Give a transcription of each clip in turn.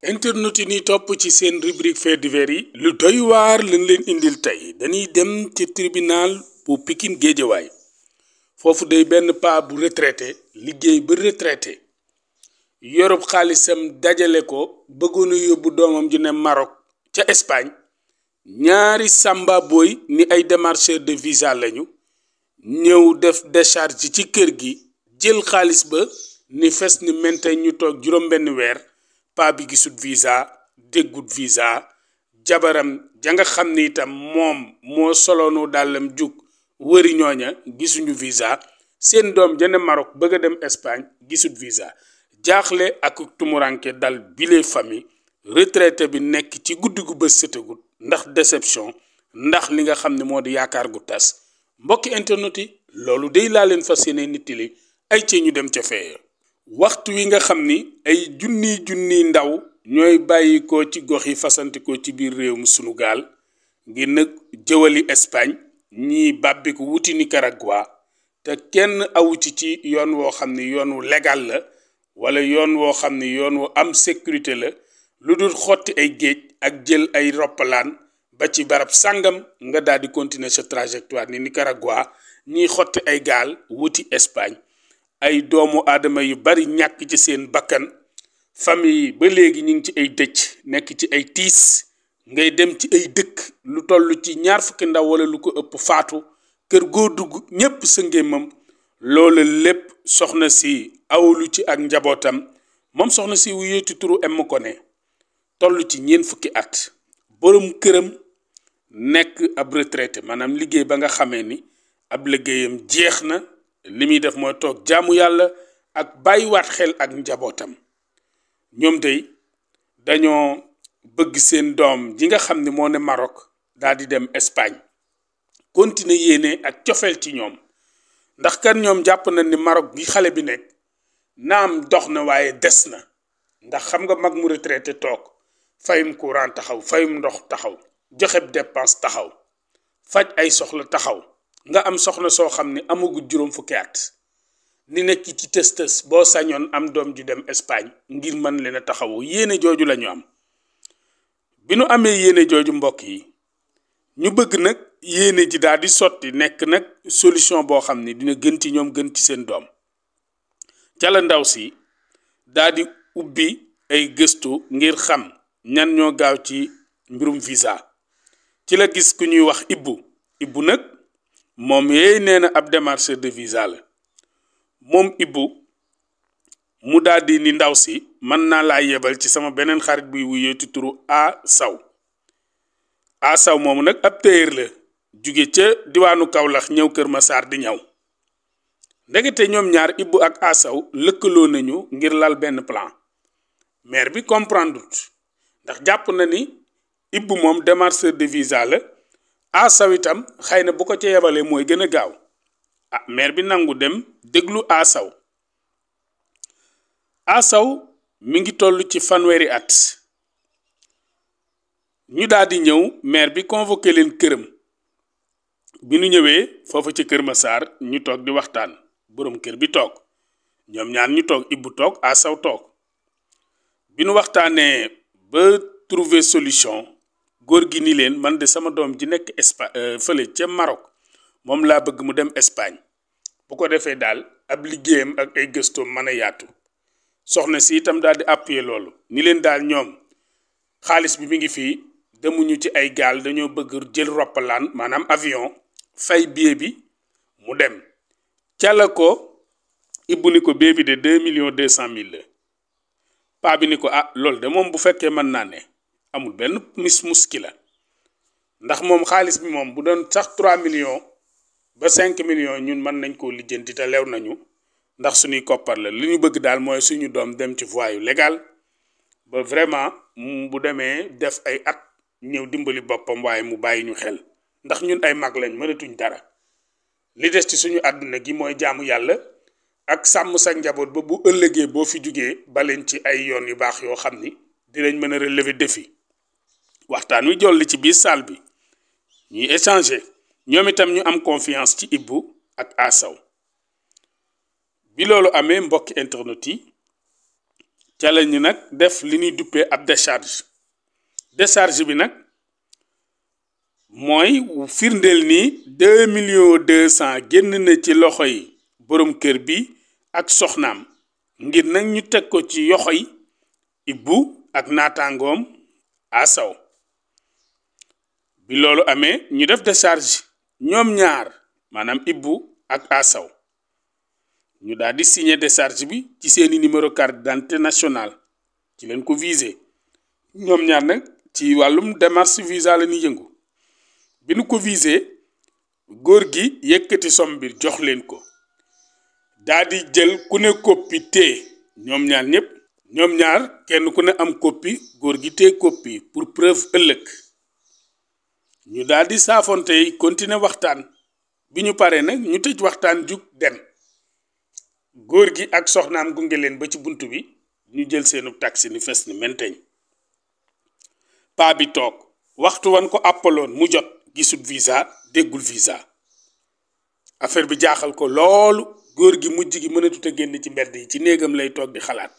internet yi ni topp ci seen rubrique fait divers yi lu doy waar lañ leen indil tey dañuy dem ci tribunal bu Pikine Géejawaay foofu day benn paa bu retraité liggéey ba retraité yorob xaalisam dajale ko bëggoon a yóbbu doomam ju ne Maroc ca Espagne ñaari samba boy ni ay démarcheur de visa lañu ñëw def décharge ci kër gi jël xaalis ba ni fes ni mente ñu toog juróom benn weer paa bi gisut visa déggut visa jabaram ja nga xam ni itam moom moo soloonu dàllam jug wëri ñooña gisuñu visa seen doom jane Maroc bëgg a dem Espagne gisut visa jaaxle ak tumuranke dal bile famille retraité bi nekk ci guddi gu bës sëtagut ndax déception ndax li nga xam ne moo di yaakaar gu tas mbokki internet yi loolu day laa leen fas yéene nit li ay ci ñu dem ca fee waxtu wi nga xam ni ay junniy ndaw ñooy bàyyi ko ci gox yi fasantikoo ci biir réewum sunu gaal ngir nag jëwali Espagne ñii bàbbi ko wuti Nicaragua te kenn awuti ci yoon woo xam ni yoon wu légal la wala yoon woo xam ni yoon wu am sécurité la lu dul xotti ay géej ak jël ay roppalaan ba ci barab sàngam nga daal di continuer sa trajectoire ni Nicaragua ñiy xotti ay gaal wuti Espagne ay doomu aadama yu bari ñàkk ci seen bakkan famille yi ba léegi ñu ngi ci ay dëj nekk ci ay tiis ngay dem ci ay dëkk lu toll ci ñaar fukki ndaw wala lu ko ëpp faatu kër goo dugg ñépp sa ngémmam loola lépp soxna si awlu ci ak njabootam moom soxna si wuyee ci turu M Koné toll ci ñeent fukki at borom këram nekk ab retraité maanaam liggéey ba nga xamee ni ab liggéeyam jeex na li muy def mooy toog jaamu yàlla ak bàyyiwaat xel ak njabootam ñoom tey dañoo bëgg seen doom ji nga xam ne moo ne Maroc daal di dem Espagne continuer yéene ak cofeel ci ñoom ndax kan ñoom jàpp na ni Maroc gi xale bi nekk naam dox na waaye des na ndax xam nga mag mu retraité toog fayum courant taxaw fayum ndox taxaw joxe dépense taxaw faj ay soxla taxaw nga am soxna soo xam ne amagul juróom fukki at ni nekk ci tës boo sañoon am doom ju dem Espagne ngir mën leen a taxawu yéene jooju la ñu am bi nu amee yéene jooju mbokk yi ñu bëgg nag yéene ji daal di sotti nekk nag solution boo xam ne dina gën ci ñoom gën ci seen doom ca la ndaw si daal di ubbi ay gëstu ngir xam ñan ñoo gaaw ci mbirum visa ci la gis ku ñuy wax Ibbu nag moom yeey nee na ab démarcheur de visa la moom Ibbu mu daldi ni ndaw si mën naa laa yebal ci sama beneen xarit buy wuyee ci turu A Saw moomu nag ab téyeer la jóge ca diwaanu Kaolack ñëw Kër Massar di ñaw ndekete ñoom ñaar Ibbu ak A Saw lëkkaloo nañu ngir lal benn plan maire bi comprendre ndax jàpp na ni Ibbu moom démarcheur de visa la A Saw itam xëy na bu ko ca yebalee mooy gën a gaaw maire bi nangu dem déglu A Saw mi ngi toll ci fanweeri at ñu daal di ñëw maire bi convoqué leen këram bi nu ñëwee foofu ci Kër Massar ñu toog di waxtaan borom kër bi toog ñoom ñaar ñu toog Ibbu toog A Saw toog bi nu waxtaanee ba trouver solution góor gi ni leen man de sama doom ji nekk fële ca Maroc moom laa bëgg mu dem Espagne bu ko defee daal ab liggéeyam ak ay gëstoom mën a yaatu soxna si itam daal di appuyer loolu ni leen daal ñoom xaalis bi mi ngi fii demuñu ci ay gaal dañoo bëgg jël roppalaan maanaam avion fay billet bi mu dem cala ko Ibbu ni ko billet bi de 2,200,000 la paa bi ni ko loolu de moom bu fekkee mën naa ne amul benn muskila ndax moom xaalis bi moom bu doon sax 3 millions ba 5 millions ñun mën nañ koo lijjanti te lew nañu ndax suñuy koppar la li ñu bëgg daal mooy suñu doom dem ci voie yu légal ba vraiment bu demee def ay at ñëw dimbali boppam waaye mu bàyyi ñu xel ndax ñun ay mag lañ mënatuñ dara li des ci suñu àdduna gi mooy jaamu yàlla ak sàmm sa njaboot ba bu ëllëgee boo fi jugee baleen ci ay yoon yu baax yoo xam ni dinañ mën a relever défi waxtaan wi jolli ci biir salle bi ñuy échanger ñoom itam ñu am confiance ci Ibbu ak A Saw bi loolu amee mbokki internet yi ca la ñu nag def li ñuy duppee ab décharge bi nag mooy firndeel ni 2,200,000 génn na ci loxo yi borom kër bi ak soxnaam ngir nag ñu teg ko ci yoxoy Ibbu ak naataangoom Asaw. bi loolu amee ñu def décharge ñoom ñaar maanaam Ibbu ak Asaw ñu daal di signé décharge bi ci seeni numéro carte d'identité nationale ci leen ko visé ñoom ñaar nag ci wàllum démarche visa la ñuy yëngu. bi nu ko visé góor gi yëkkati somme bi jox leen ko daa di jël ku ne copie tee ñoom ñaar kenn ku ne am copie góor gi tee copie pour preuve ëllëg ñu daal di saafonte yi continuer waxtaan bi ñu paree nag ñu tëj waxtaan jug dem góor gi ak soxnaam gunge leen ba ci bunt bi ñu jël seenu taxi ni fes ni menteñ paa bi toog waxtu wan ko appaloon mu jot gisut visa déggul visa affaire bi jaaxal ko loolu góor gi mujj gi mënatut a génn ci mbedd yi ci néegam lay toog di xalaat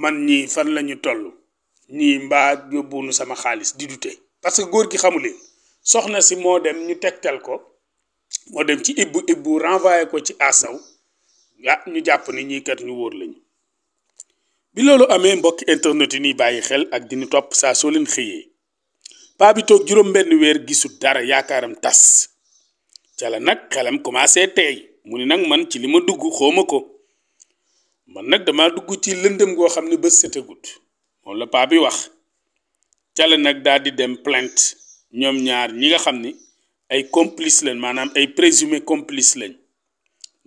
man ñii fan lañu toll ñii mbaa yóbbuunu sama xaalis di dute parce que góor gi xamuleen soxna si moo dem ñu tegtal ko moo dem ci ibbu renvoyé ko ci Asaw ñu jàpp ni ñii kat ñu wóor lañu. bi loolu amee mbokki internet yi ni bàyyi xel ak dinu topp saa soo leen xëyee paa bi toog juróom benn weer gisul dara yaakaaram tas ca la nag xelam commencé teey mu ni nag man ci li ma dugg xooma ko man nag dama dugg ci lëndëm goo xam ne bés setagut moom la paa bi wax ca la nag daal di dem plainte ñoom ñaar ñi nga xam ni ay complice lañ maanaam ay présumé complice lañ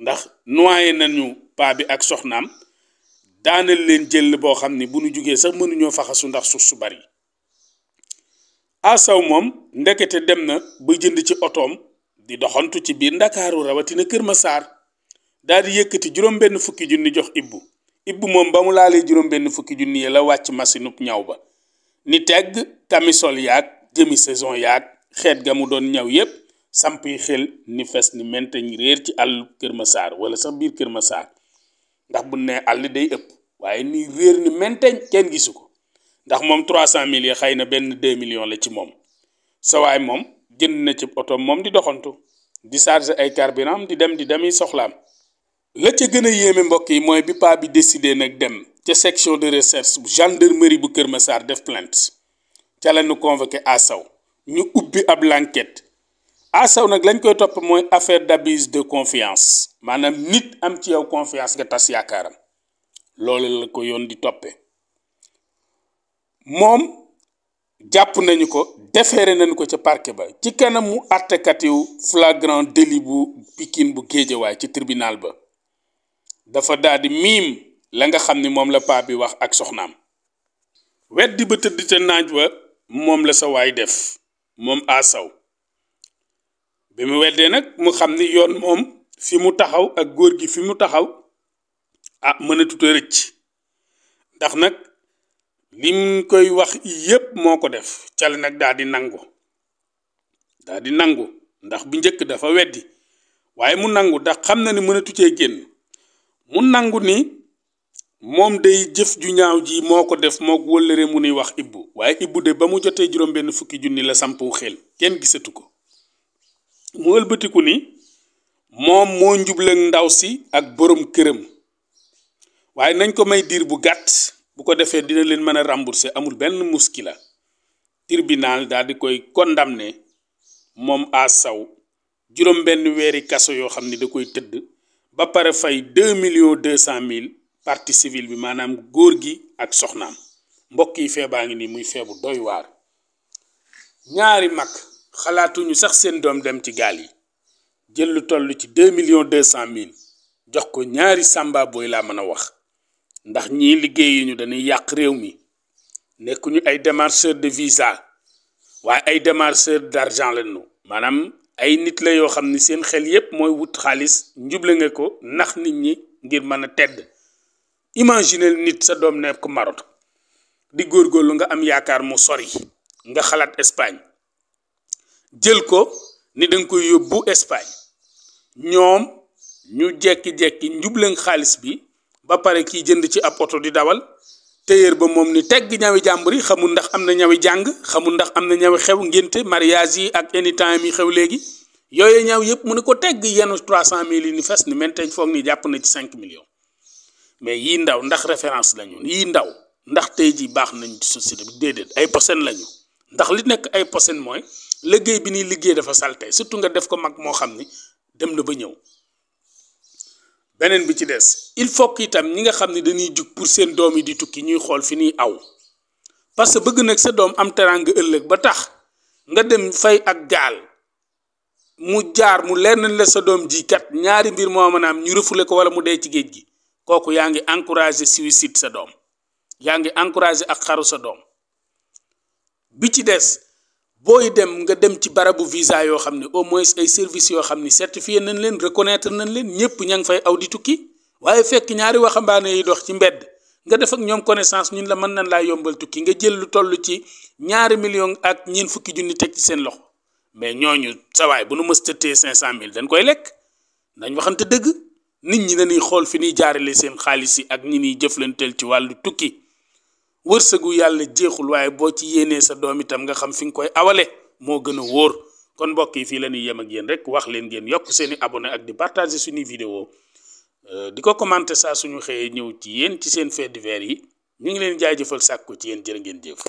ndax noyé nañu paa bi ak soxnaam daanal leen jël boo xam ni bu nu jugee sax mënuñoo faxasu ndax suuf su bari. Asaw moom ndekete dem na ba jënd ci otoom di doxantu ci biir Ndakaaru rawatina Kër Masaar daal di yëkkati juróom benn fukki junni jox Ibbu moom ba mu laalee juróom benn fukki junni yi la wàcc masinub ñaw ba ni tegg camisole yaag jëmi saison yaag xeet ga mu doon ñaw yépp samp yi xel ni fes ni menteñ réer ci àll Kër Masaar wala sax biir Kër Masaar ndax bu ne àll day ëpp waaye ni réer ni menteñ kenn gisu ko ndax moom 300,000 yi xëy na benn 2 millions la ci moom sa waay moom jënd na ci oto moom di doxantu di charger ay carburant di dem yi soxlaam. la ca gën a yéeme mbokk yi mooy bi paa bi décidé nag dem ca section de recherche bu gendarmerie bu Kër Massar def plainte ca la ñu convoqué Asaw ñu ubbi ab l'enquête Asaw nag lañ koy topp mooy affaire d'abus de confiance maanaam nit am ci yow confiance nga tas yaakaaram loolu la ko yoon di toppee moom jàpp nañu ko déféré nañu ko ca parquet ba ci kanamu àttekat yu flagrant délit bu Pikine bu Géejawaay ci tribunal ba dafa daal di miim la nga xam ni moom la paa bi wax ak soxnaam weddi ba tëdd ca naaj wa moom la sa waay def moom Asaw bi mu weddee nag mu xam ni yoon moom fi mu taxaw ak góor gi fi mu taxaw mënatut a rëcc ndax nag lim koy wax yépp moo ko def cal nag daal di nangu ndax bu njëkk dafa weddi waaye mu nangu ndax xam na ni mënatu cee génn mu nangu ni moom day jëf ju ñaaw ji moo ko def moo wëllëre mu nuy wax Ibbu waaye Ibbu de ba mu jotee juróom benn fukki junni la sampu xel kenn gisatu ko mu ëlbatiku ni moom moo njublang ndaw si ak borom këram waaye nañ ko may diir bu gàtt bu ko defee dina leen mën a rembourser amul benn muskila tribunal daal di koy condamné moom Asaw juróom benn weeri kaso yoo xam ni da koy tëdd ba pare fay 2,200,000 partie civile bi maanaam góor gi ak soxnaam mbokk yi feebaa ngi nii muy feebu doy waar ñaari mag xalaatuñu sax seen doom dem ci gaal yi jël lu toll ci 2,200,000 jox ko ñaari samba booy laa mën a wax ndax ñii liggéeyuñu dañuy yàq réew mi nekkuñu ay démarcheur de visa waaye ay démarcheur d'argent lañu maanaam ay nit la yoo xam ni seen xel yépp mooy wut xaalis njuble nga ko nax nit ñi ngir mën a tedd imaginel nit sa doom nekk Maroc di góorgóorlu nga am yaakaar mu sori nga xalaat Espagne jël ko ni danga koy yóbbu Espagne ñoom ñu jekki-jekki njubleen xaalis bi ba pare kii jënd ci ab oto di dawal téyeer ba moom ni tegg ñawi jàmbur yi xamul ndax am na ñawi jàng xamul ndax am na ñawi xew ngénte mariage yi ak anytime yi xew léegi yooyu ñaw yëpp mu ne ko tegg yenu 300 000 yi ni fes ni menteñ foog ni jàpp na ci 5 millions mais yii ndaw ndax référence lañu yii ndaw ndax tey ji baax nañ ci société bi déedéet ay posen lañu ndax li nekk ay posen mooy liggéey bi ni liggéey dafa salte surtout nga def ko mag moo xam ni dem na ba ñëw beneen bi ci des il faut que itam ñi nga xam ne dañuy jug pour seen doom yi di tukki ñuy xool fi ñuy aw parce que bëgg nag sa doom am teraanga ëllëg ba tax nga dem fay ak gaal mu jaar mu leer nañ la sa doom ji kat ñaari mbir moo mën a am ñu refule ko wala mu dee ci géej gi kooku yaa ngi encouragé suicide sa doom yaa ngi encouragé ak xaru sa doom bi ci des booy dem nga dem ci barabu visa yoo xam ne au moins ay services yoo xam ni certifié nañ leen reconnaître nañ leen ñëpp ña ngi fay aw di tukki waaye fekk ñaari waxambaane yi dox ci mbedd nga def ak ñoom connaissance ñun la mën nañ laa yombal tukki nga jël lu toll ci 2 millions ak ñeent fukki junni teg ci seen loxo mais ñooñu sawaay bu nu mës tëttee 500 000 dañ koy lekk dañ waxante dëgg nit ñi dañuy xool fi ñuy jaarale seen xaalis yi ak ñi ñuy jëflanteel ci wàllu tukki wërsëgu yàlla jeexul waaye boo ci yéenee sa doom itam nga xam fi nga koy awale moo gën a wóor kon mbokk yi fii la ñuy yem ak yéen rek wax leen ngeen yokk seeni abonné ak di partager suñuy vidéo di ko commenter saa suñu xëyee ñëw ci yéen ci seen faits divers yi ñu ngi leen jaajëfal sàkku ci yéen jërë ngeen jëf